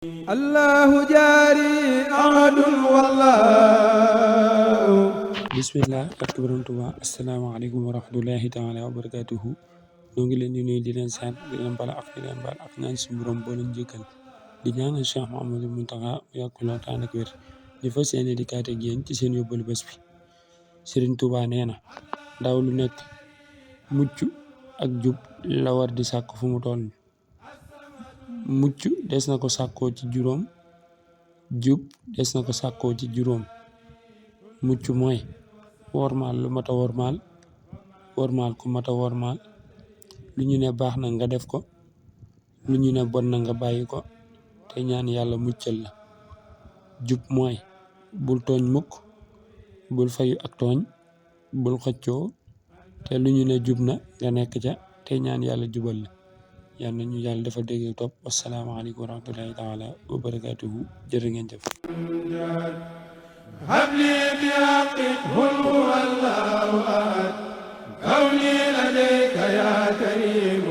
الله جاري أحد والله. bismillah barke borom Tuuba asalaamaaleykum wa rahmatullahi taala wa barakatuhu ñoo ngi leen di nuyu di leen sant di leen bala ak di leen bal ak ñaan suñu borom boo leen jëkkal di ñaanal Cheikh Mouhamadou Mountakha yàgg loo tànn ak wér ñu fas yéene di kaate ak yéen ci seen yóbbalu bés bi. Serigne Touba nee na ndaw lu nekk mucc ak jub la war di sàkk fu mu toll. Mucc des na ko sàkkoo ci juróom, jub des na ko sàkkoo ci juróom. Mucc mooy wormaal lu mat a wormaal, wormaal ku mat a wormaal, lu ñu ne baax na nga def ko, lu ñu ne bon na nga bàyyi ko te ñaan yàlla muccal la. Jub mooy bul tooñ mukk, bul fayu ak tooñ, bul xëccoo, te lu ñu ne jub na nga nekk ca te ñaan yàlla jubal la. yal na ñu yàlla dafa dégg topp. Wasalaamaaleykum wa rahmatullahi taala wa barakatuhu jërë ngeen jëf. هبلي بحق قل هو الله أحد كوني لديك يا كريم